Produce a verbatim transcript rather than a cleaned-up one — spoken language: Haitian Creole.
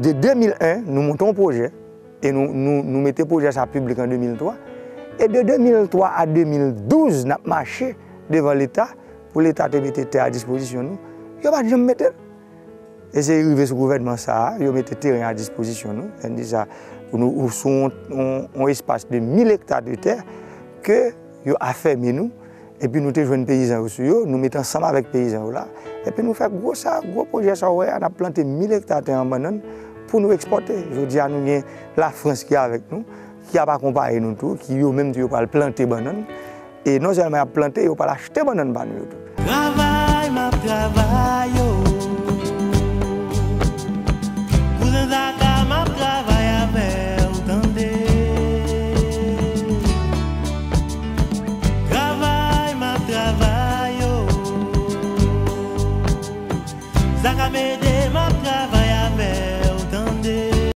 De de mil en, nou monte yon pwojè e nou, nou, nou mete pwojè sa piblik an de mil twa. E de de mil twa a de mil douz, n ap mache devan Leta pou Leta te mete tè a dispozisyon nou. Yo pa t janm mete l. E se rive sou gouvènman sa a, yo mete teren a dispozisyon nou. Lè n di sa, pou nou, ou sou yon, yon, yon espas de mil ekta de tè ke yo afèmi nou. Epi nou te jwenn peyizan yo sou yo, nou mete ansanm avèk peyizan yo la. Epi nou fè gwo sa, gwo pwojè sa w wè a, n ap plante mil ekta tè an bannann pou nou ekspòte. Jodi a, nou gen Lafrans ki avèk nou, ki ap akonpaye nou tou, ki yo menm tou yo pral plante bannann. E non sèlman y ap plante, yo pral achte bannann pa nou yo tou. Travay m ap travay yo. Kouzen Zaka, m ap travay avè w, tande. Travay m ap travay yo. Zaka Mede, m ap travay.